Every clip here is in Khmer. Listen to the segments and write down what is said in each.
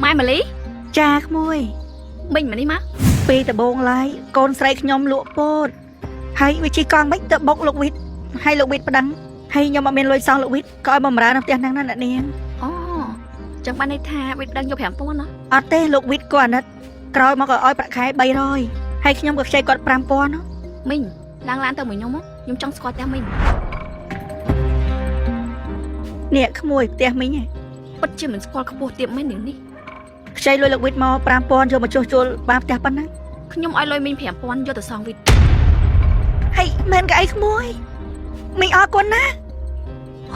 ម៉ែម៉ាលី ចាក្មួយ មីងមកនេះមក ពីដបងឡាយកូនស្រីខ្ញុំលក់ពោតហើយវាជីកង់មិនទៅបុកលោកវិតហើយលោកវិតប្តឹងហើយខ្ញុំអត់មានលុយសងលោកវិតក៏ឲ្យបំរើនៅផ្ទះហ្នឹងណាអ្នកនាង អូចឹងបានន័យថាវិតប្តឹងយក5000ណា អត់ទេលោកវិតក៏អាណិតក្រោយមកក៏ឲ្យប្រាក់ខែ300ហើយខ្ញុំក៏ខ្ចីគាត់5000ណា មីងឡើងឡានទៅមួយខ្ញុំមកខ្ញុំចង់ស្គាល់ផ្ទះមីង នេះក្មួយផ្ទះមីងឯង ពិតជាមិនស្គាល់ខ្ពស់ទៀបមែននាងនេះ ខ្ចីលុយលោកវិតមក5000យកមកជួសជុលបានផ្ទះប៉ុណ្ណឹង ខ្ញុំឲ្យលុយមីង5000យកទៅសងវិត ហើយមែនកអីក្មួយមីងអរគុណណា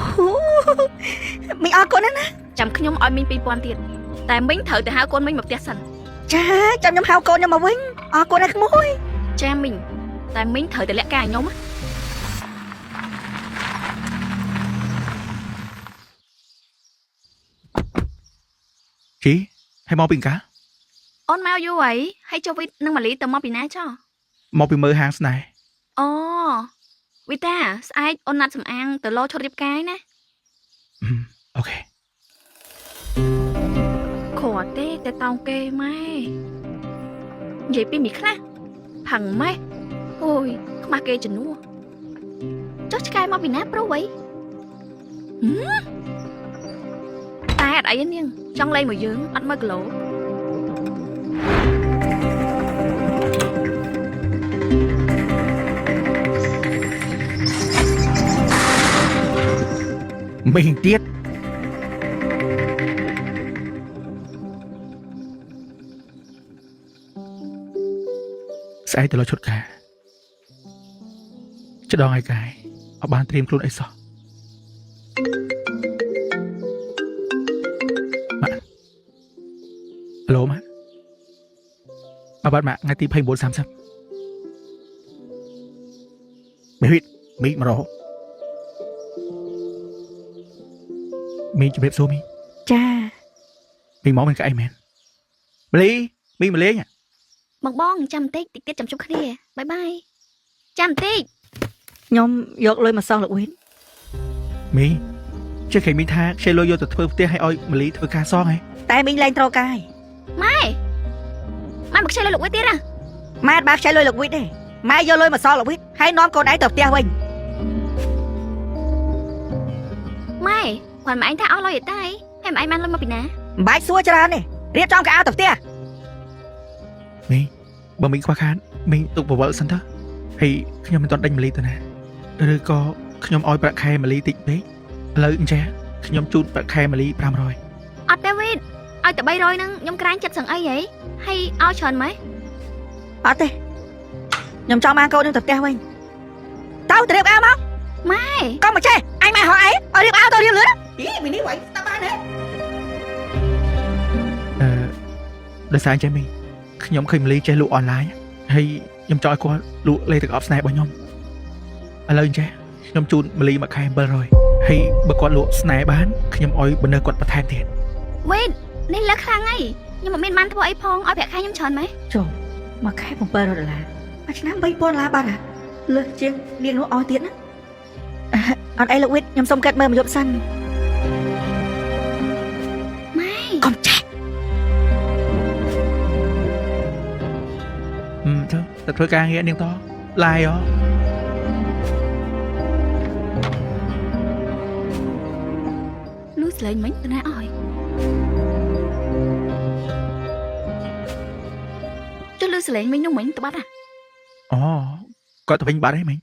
ហ៊ូមីងអរគុណណាស់ណា ចាំខ្ញុំឲ្យមីង2000ទៀតតែមីងត្រូវទៅហៅកូនមីងមកផ្ទះសិន ចាចាំខ្ញុំហៅកូនខ្ញុំមកវិញអរគុណណាស់ក្មួយ ចាមីងតែមីងត្រូវតែលាក់ការឲ្យខ្ញុំណា ជីហើយមកពីកា អូនមកយូរហើយហើយចុះវិតនិងម៉ាលីទៅមកពីណាចុះ មកពីមើលហាងស្នេហ៍ អូវិតាស្អែកអូនណាត់សំអាងទៅលោឈុតរៀបការឯណា អូខេ គ្រាន់ទេតែតោងគេម៉ែនិយាយពីមីខ្លះផឹងម៉េះអូយខ្មាស់គេជំនួសចុះឆ្កែមកពីណាប្រុសវៃហឹមតែអត់អីទេនាងចង់លេងមួយយើងអត់មើលគីឡូ មីងទៀតស្អែកទៅលើឈុតការច្ដងឲ្យកាយអត់បានត្រៀមខ្លួនអីសោះម៉ាក់ហៅឡូម៉ាក់អបាទម៉ាក់ថ្ងៃទី29 30មីវិតមីមករកមីជម្រាបសួរមី ចា មីមកមានកៅអីមែនម៉ាលីមីមកលេង បងបងចាំបន្តិចតិចទៀតចាំជួបគ្នាបាយបាយចាំបន្តិច ខ្ញុំយកលុយមកសងលោកវិត មីចេះគេមីថាខ្ចីលុយយកទៅធ្វើផ្ទះឲ្យឲ្យម៉ាលីធ្វើការសងហ៎ តែមីងលែងត្រូវកាយ ម៉ែម៉ែមកខ្ចីលុយលោកវិតទៀតណា ម៉ែអត់បានខ្ចីលុយលោកវិតទេម៉ែយកលុយមកសងលោកវិតហើយនាំកូនឯងទៅផ្ទះវិញ ម៉ែគាត់ម៉ែឯងថាអស់លុយឯតែហើយម៉ែឯងបានលុយមកពីណា មិនបាច់សួរច្រើនទេរៀបចំកៅអៅទៅផ្ទះ មីបើមីខ្វះខាតមីទុកបវលសិនទៅហើយខ្ញុំមិនទាន់ដេញម៉ាលីទៅណាឬក៏ខ្ញុំឲ្យប្រាក់ខែម៉ាលីតិចពេកឥឡូវអញ្ចេះខ្ញុំជូតប្រាក់ខែម៉ាលី500 អត់ទេវិតឲ្យតែ300ហ្នឹងខ្ញុំក្រាញចិត្តសឹងអីហីហើយឲ្យច្រើនម៉េះ អត់ទេខ្ញុំចង់បានកូនខ្ញុំទៅផ្ទះវិញទៅទៅរៀបអាវមក ម៉ែ កុំមកចេះអញម៉ែហៅឯងឲ្យរៀបអាវទៅរៀបលឿនអីមីនេះវាយស្ដាប់បានហ៎ អឺដោយសារអញ្ចេះមីខ្ញុំឃើញម៉ាលីចេះលក់អនឡាញហើយខ្ញុំចង់ឲ្យគាត់លក់លេខទឹកអប់ស្នេហ៍របស់ខ្ញុំឥឡូវអញ្ចេះខ្ញុំជូនម៉ាលីមួយខែ700ហើយបើគាត់លក់ស្នេហ៍បានខ្ញុំឲ្យបណ្ដឹងគាត់បន្ថែមទៀត វិតនេះលើកខ្លាំងហីខ្ញុំមិនមានបានធ្វើអីផងឲ្យប្រាក់ខែខ្ញុំច្រើនម៉េះ ចុះមួយខែ700ដុល្លារមួយឆ្នាំ3000ដុល្លារបាត់ហ่ะលើសជាងនាងនោះអស់ទៀតណាអត់អីលោកវិតខ្ញុំសុំកាត់មើលមួយយប់សិន ម៉ែ កុំចេះ អឺទៅទៅធ្វើការងារនាងតឡាយហ៎ លូស្លេងមិញទៅណាអស់ហើយចុះលឺស្លេងមិញនោះមិញទៅបាត់ហ่ะ អូគាត់ទៅវិញបាត់ហើយមិញ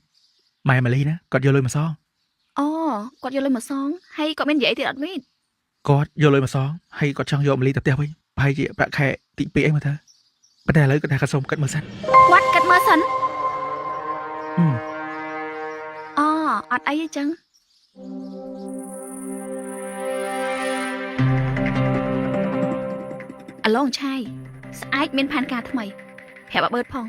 ម៉ែម៉ាលីណាគាត់យកលុយមកសង អូគាត់យកលុយមកសងហើយគាត់មាននិយាយអីទៀតអត់វិត គាត់យកលុយមកសងហើយគាត់ចង់យកម៉ាលីទៅផ្ទះវិញប្រហែលជាប្រាក់ខែតិចពេកអីមកទៅប៉ុន្តែឥឡូវគាត់ថាគាត់សុំគិតមើលសិន គាត់គិតមើលសិន ហឹម អូអត់អីទេចឹងអាឡងឆាយស្អែកមានផែនការថ្មីប្រាប់អាបឺតផង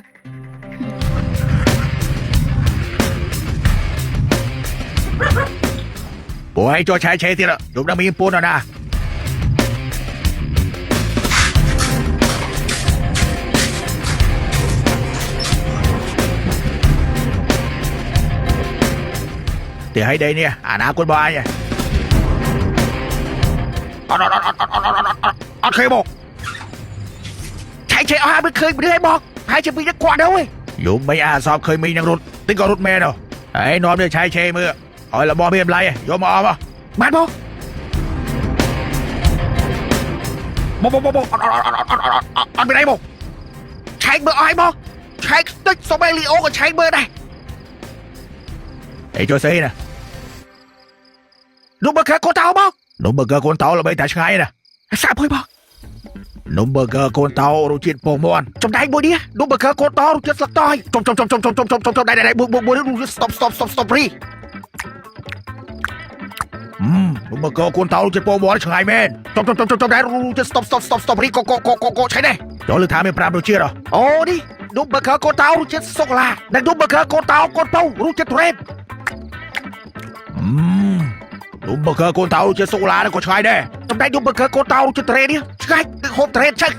ពួកឯងចូលឆែកឆេទៀតលោកដឹងមានពូនណាទីឲ្យដីនេះអនាគតរបស់អញអត់អត់អត់អត់អត់អត់អត់អត់ខេមក ឆែកឆេអស់ហើយមិនឃើញមនុស្សឯងបងហើយជាពីនេះគាត់ទៅឯងយំមិនអាសពឃើញមីងនឹងរត់តិចក៏រត់មែនហ៎ឯងនាំនេះឆែកឆេមើលឲ្យរបស់មានតម្លៃយកមកអមបានបងបងបងបងអត់អត់អត់អត់អត់អត់មានអីបងឆែកមើលអស់ឲ្យបងឆែកតិចសូម្បីលីអូក៏ឆែកមើលដែរអេចូលស្អីណានំបឺហ្គឺកូនតោបងនំបឺហ្គឺកូនតោល្បីតែឆ្ងាយណាសាក់ភុយបងនំបឺហ្គឺកូនតោរសជាតិពងមាន់ចំណែកមួយនេះនំបឺហ្គឺកូនតោរសជាតិស្លឹកតយចំចំចំចំចំចំចំចំដែរដែរមួយមួយរសជាតិ stop stop stop stop រីនំបឺហ្គឺកូនតោរសជាតិពងមាន់ឆ្ងាយមែនចំចំចំចំចំដែររសជាតិ stop stop stop stop រីកកកកកឆៃដែរចូលលើថាមាន5រសជាតិអូនេះនំបឺហ្គឺកូនតោរសជាតិសូកូឡានិងនំបឺហ្គឺកូនតោកូនពៅរសជាតិទុរេននំបឺហ្គឺកូនតោរសជាតិសូកូឡាក៏ឆ្ងាយដែរចំណែកនំបឺហ្គឺកូនតោរសជាតិទុរេននេះឆ្ងាញ់ហូបទុរេនឆឹក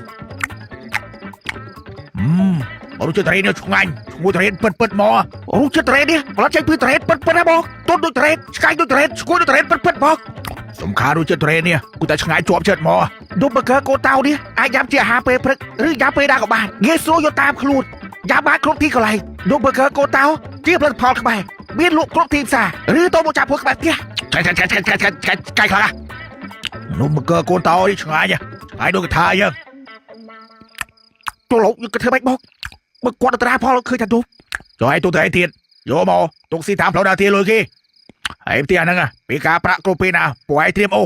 រសជាតិទុរេននេះឆ្ងាញ់ឈ្ងុយទុរេនពិតពិតមករសជាតិទុរេននេះផលិតចេញពីទុរេនពិតពិតណាបងទន់ដូចទុរេនឆ្ងាញ់ដូចទុរេនឈ្ងុយដូចទុរេនពិតពិតបងសំខាន់រសជាតិទុរេននេះគូតែឆ្ងាញ់ជាប់ចិត្តមកនំបឺហ្គឺកូនតោនេះអាចញ៉ាំជាអាហារពេលព្រឹកឬញ៉ាំពេលណាក៏បានងាយស្រួលយកតាមខ្លួនញ៉ាំបានគ្រប់ទីកន្លែងនំបឺហ្គឺកូនតោជាផលិតផលខ្មែរមានលក់គ្រប់ទីផ្សារឬតមកចាប់ភួរក្បែរផ្ទះឆ្ងាញ់ឆ្ងាញ់ឆ្ងាញ់ឆ្ងាញ់ឆ្ងាញ់ឆ្ងាញ់ឆ្ងាញ់ខ្លាំងណាស់នំបឺហ្គឺកូនតោនេះឆ្ងាញ់ឆ្ងាញ់ដូចកថាយើងចូលលោកយើងគិតធ្វើម៉េចបងបើគាត់ទៅត្រាផលឃើញថានោះចូលឲ្យទូទៅឲ្យទៀតយកមកទុកស៊ីតាមផ្លូវដល់ទីលុយគេហើយផ្ទះហ្នឹងពីការប្រាក់គ្រប់ពេលណាពួកឯងត្រៀមអូ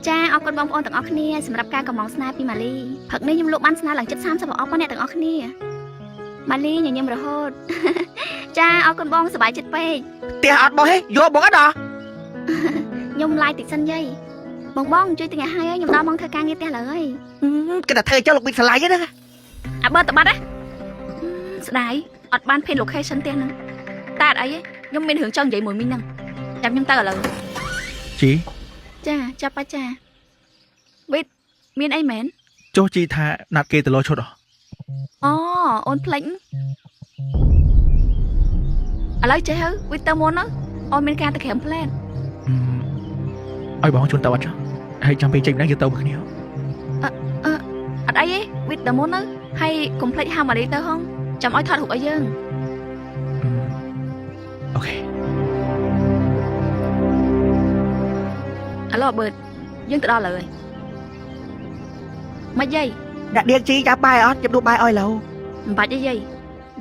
ចាអរគុណបងប្អូនទាំងអស់គ្នាសម្រាប់ការកម្មងស្នេហ៍ពីម៉ាលីព្រឹកនេះខ្ញុំលក់បានស្នេហ៍ឡើងជិត30ប្រអប់ណាអ្នកទាំងអស់គ្នាម៉ាលីញញឹមរហូត ចាអរគុណបងសប្បាយចិត្តពេក ផ្ទះអត់បោះទេយកបងអត់ដល់ ខ្ញុំឡាយតិចសិនយាយបងបងជួយទិញឲ្យហើយខ្ញុំដល់ម៉ោងធ្វើការងារផ្ទះឡើយ គេតែធ្វើចុះលោកវិតស្រឡាញ់ហ្នឹង អាបើតបាត់ណាស្ដាយអត់បានភេន location ផ្ទះហ្នឹងតែអត់អីទេខ្ញុំមានរឿងចង់និយាយមួយមីងហ្នឹងចាំខ្ញុំទៅឥឡូវ ជី ចាចាប់បាចាវិតមានអីមែន ចុះជីថាណាត់គេទៅលោឈុតអ អូអូនភ្លេចឥឡូវចេះហើយវិតទៅមុនណាអូនមានការទៅក្រាមផ្លែត ឲ្យបងជូនទៅអត់ចុះហើយចាំពេលចេញហ្នឹងយើងទៅមួយគ្នា អត់អីទេវិតទៅមុនណាហើយកុំភ្លេចហៅម៉ារីទៅហងចាំឲ្យថតរូបឲ្យយើង អូខេ អាឡូបឺតយើងទៅដល់លើហើយមកយាយ អ្នកនាងជីចាប់បាយអត់ខ្ញុំដួសបាយឲ្យឡូវ មិនបាច់ទេយាយ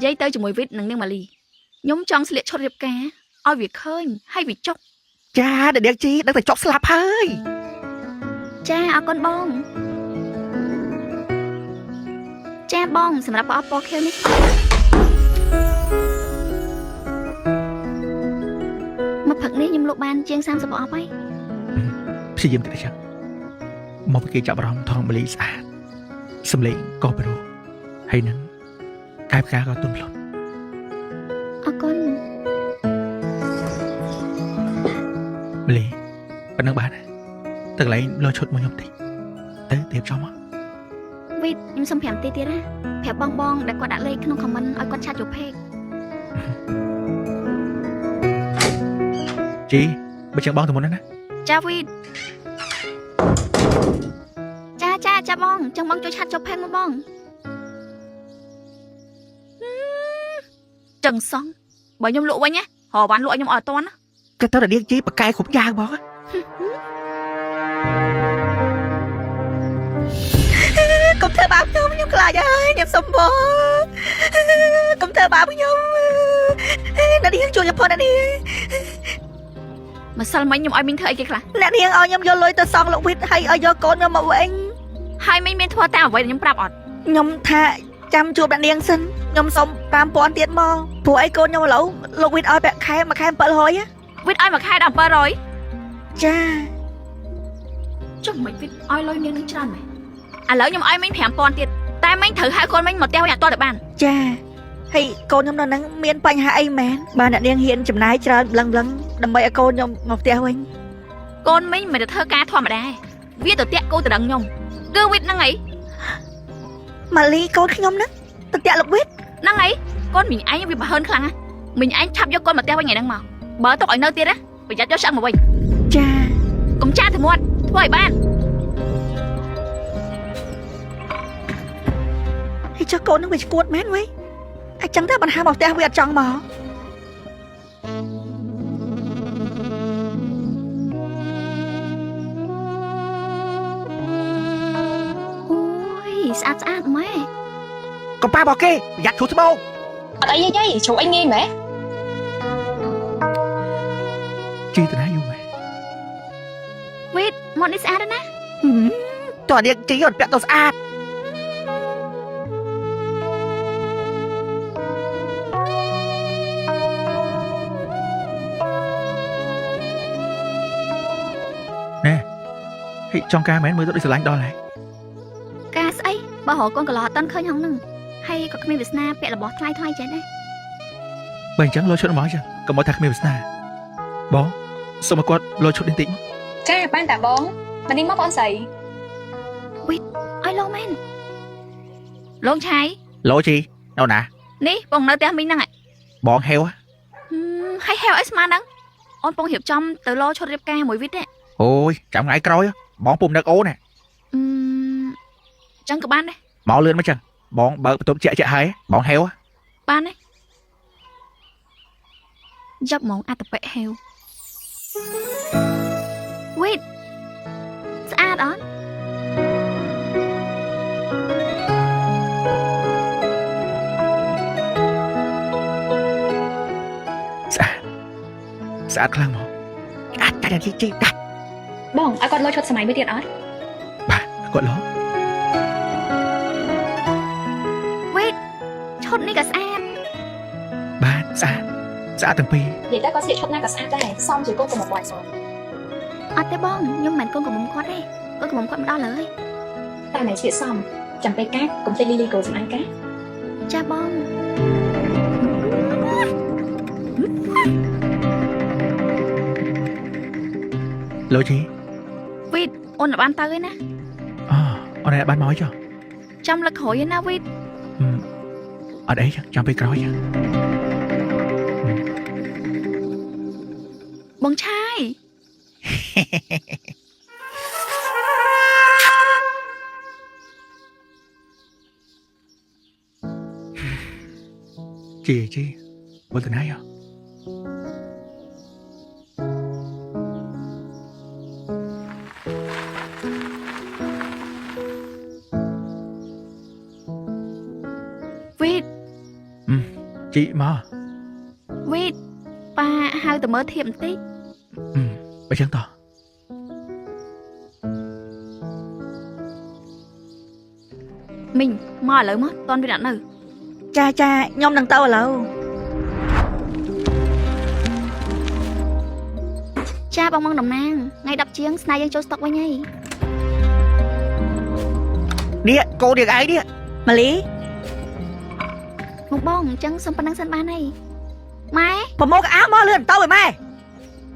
យាយទៅជាមួយវិតនិងនាងម៉ាលីខ្ញុំចង់ស្លៀកឈុតរៀបការឲ្យវាឃើញហើយវាចុក ចាអ្នកនាងជីដឹងតែចប់ស្លាប់ហើយ ចាអរគុណបងចាបងសម្រាប់ប្រអប់ពណ៌ខៀវនេះមកផឹកនេះខ្ញុំលក់បានជាង30ប្រអប់ហើយ ព្យាយាមតិចចឹងមកពីគេចាប់អារម្មណ៍ថងម៉ាលីស្អាតសំលេងក៏ប្រុសហើយនឹងកាយផ្កាក៏ទន់ភ្លន់ អរគុណ ម៉ាលីប៉ុណ្ណឹងបានទៅកន្លែងលោឈុតមកខ្ញុំតិចទៅទៀបចំមក វីតខ្ញុំសុំ5នាទីទៀតណាប្រាប់បងបងដែលគាត់ដាក់លេខក្នុង comment ឲ្យគាត់ឆាតចូល page ជីបើចឹងបងទៅមុនណា ចាវីតចាចាចាបងចឹងបងជួយឆាតចូល page មកបងចឹងសងបើខ្ញុំលក់វិញណារកវ៉ាន់លក់ឲ្យខ្ញុំអត់តាន់ណា គេទៅអ្នកនាងជីបកកែគ្រប់យ៉ាងហ្មងកុំធ្វើបាបខ្ញុំខ្ញុំខ្លាចហើយខ្ញុំសុំបងកុំធ្វើបាបខ្ញុំអ្នកនាងជួយខ្ញុំផងអ្នកនាង ម្សិលមិញខ្ញុំឲ្យមីងធ្វើអីគេខ្លះ អ្នកនាងឲ្យខ្ញុំយកលុយទៅសងលោកវិតហើយឲ្យយកកូនខ្ញុំមកវិញ ហើយមីងមានធ្វើតាមអ្វីដែលខ្ញុំប្រាប់អត់ ខ្ញុំថាចាំជួបអ្នកនាងសិនខ្ញុំសុំ5000ទៀតមកព្រោះអីកូនខ្ញុំឥឡូវលោកវិតឲ្យប្រាក់ខែមួយខែ700 វីតឲ្យមួយខែដល់700 ចា ចុះមិនវីតឲ្យលុយនាងនឹងច្រើនមែនឥឡូវខ្ញុំឲ្យមីង5000ទៀតតែមីងត្រូវហៅកូនមីងមកផ្ទះវិញអត់ទាល់តែបាន ចាហើយកូនខ្ញុំនៅហ្នឹងមានបញ្ហាអីមែនបាទអ្នកនាងហ៊ានចំណាយច្រើនប្លឹងប្លឹងដើម្បីឲ្យកូនខ្ញុំមកផ្ទះវិញ កូនមីងមិនទៅធ្វើការធម្មតាវាទៅតាក់គោទៅដឹងខ្ញុំគឺវីតហ្នឹងអី ម៉ាលីកូនខ្ញុំហ្នឹងទៅតាក់លោកវិត ហ្នឹងអីកូនមីងឯងវាប្រហើនខ្លាំងណាស់មីងឯងឆាប់យកកូនមកផ្ទះវិញថ្ងៃហ្នឹងមកបើទុកឲ្យនៅទៀតណាប្រយ័ត្នយកឆ្អឹងមកវិញ ចា កុំ កុំចាតែមាត់ធ្វើឲ្យបាន ហើយចុះកូននឹងវាឈួតមែនវ៉េអញ្ចឹងតែបញ្ហាមកផ្ទះវាអត់ចង់មក អូយស្អាតស្អាតម៉ែ កំប៉ារបស់គេប្រយ័ត្នជ្រុះស្មោក អត់អីទេយាយជ្រុះអីងាយម៉េះ ជីតាណាយូរម៉ែ វីតមាត់នេះស្អាតណាស់ណា តើនាងជីអត់ពាក់ទៅស្អាតណែហេចង់ការមែនមើលទៅដូចស្រឡាញ់ដល់ហើយ ការស្អីបើរកកូនកន្លោះអត់តាន់ឃើញហងហ្នឹងហើយក៏គ្មានវាសនាពាក់របស់ថ្លៃថ្លៃចេះដែរ បើអញ្ចឹងលោឈុតមកអញ្ចឹងកុំឲ្យថាគ្មានវាសនាបងសូមឲ្យគាត់លោឈុតនេះតិចមក ចាបានតាបងមកនេះមកបងស្រី ឲ្យលោមែនលោកឆៃ លោជីនៅណា នេះបងនៅផ្ទះមីងហ្នឹងហ៎ បងហេវ ហើយហេវអីស្មានហ្នឹងអូនពងរៀបចំទៅលោឈុតរៀបការមួយវីតទេ អូយចាំថ្ងៃក្រោយបងពុំនឹកអូនណា អឺចឹងក៏បានដែរ មកលឿនមកចឹងបងបើកបន្ទប់ជាក់ជាក់ហើយបងហេវ បានទេយ៉ាប់ហ្មងអត្តបិហេវវីតស្អាតអត់ ស្អាតស្អាតខ្លាំងមកអាចតែជីជីដាច់ បងឲ្យគាត់លោឈុតសម័យមួយទៀតអត់ បាទគាត់លោ វីតឈុតនេះក៏ស្អាត បាទស្អាតស្អាតទាំងពីរ និយាយទៅគាត់ស្លៀកឈុតណាក៏ស្អាតដែរសមជាកូនកំមុំគាត់សោះ អត់ទេបងខ្ញុំមិនមែនកូនកំមុំគាត់ទេកូនកំមុំគាត់មិនដល់ឡើយ តែមិនស្លៀកសមចាំពេលកាកុំភ្លេចលីលីគោសំអាងកា ចាបង លោជី វីតអូនអត់បានទៅទេណា អូអូនឯងបានមកចុះ ចាំលើកក្រោយឯណាវីត អត់អីចឹងចាំពេលក្រោយចឹង បងឆាយ ជីជីបើទៅណាយោ វីត ជីមក វីតប៉ាហៅទៅមើលធៀបបន្តិច បើចឹងតោះ មីងមកឥឡូវមកតន់វីតអត់នៅ ចាចាខ្ញុំនឹងទៅឥឡូវ ចាបងមកតំណាងថ្ងៃ10ជាងស្នេហ៍យើងចូលស្តុកវិញហើយ នេះកូននាងឯងនេះ ម៉ាលី មកបងអញ្ចឹងសុំប៉ុណ្ណឹងសិនបានហើយម៉ែ ប្រមូលកៅអៅមកលឿនទៅឲ្យម៉ែ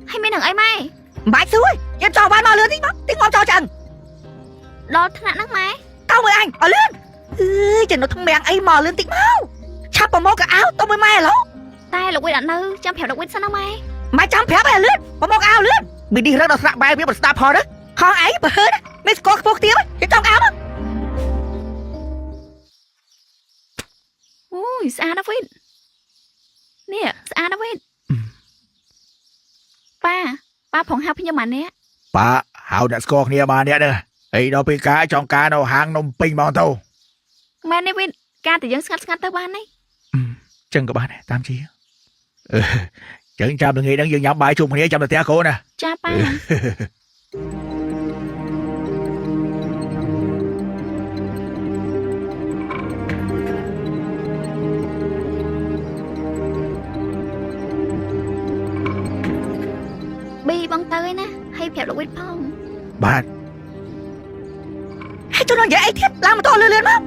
ហើយមាននឹងអីម៉ែ មិនបាច់សួរយើងចង់បានមកលឿនតិចមកតិចមកចោលឆ្អឹង ដល់ថ្នាក់ហ្នឹងម៉ែ កៅមួយអញឲ្យលឿនអឺចំណុចថ្មាំងអីមកលឿនតិចមកឆាប់ប្រមូលកៅអៅទៅមួយម៉ែឥឡូវ តែលោកវីតអត់នៅចាំប្រាប់លោកវីតសិនណាម៉ែ ម៉ែចាំប្រាប់ឲ្យលឿនប្រមូលកៅអៅលឿន មីនេះរឹងដល់ស្នាក់បែបវាមិនស្ដាប់ផងណា ខំឯងបើហឺនមានស្គាល់ខ្ពស់ខ្ទាបគេចង់អៅមក អូយស្អាតណាស់វីតនេះស្អាតណាស់វីតប៉ាប៉ាផងហៅខ្ញុំម៉ានេះ ប៉ាហៅអ្នកស្គាល់គ្នាបានអ្នកហ្នឹងហើយដល់ពេលការចង់ការនៅហាងនំពេញហ្មងទៅ ម៉ែនេះវីតការតែយើងស្ងាត់ស្ងាត់ទៅបាននេះ ចឹងក៏បានដែរតាមជី ចឹងចាំល្ងាចហ្នឹងយើងញ៉ាំបាយជុំគ្នាចាំទៅផ្ទះកូនណា ចាប៉ាប៊ីបងទៅឯណាហើយប្រាប់លោកវីតផង បាទ ហើយជួយនឹងនិយាយអីទៀតឡើងម៉ូតូលឿនលឿនមក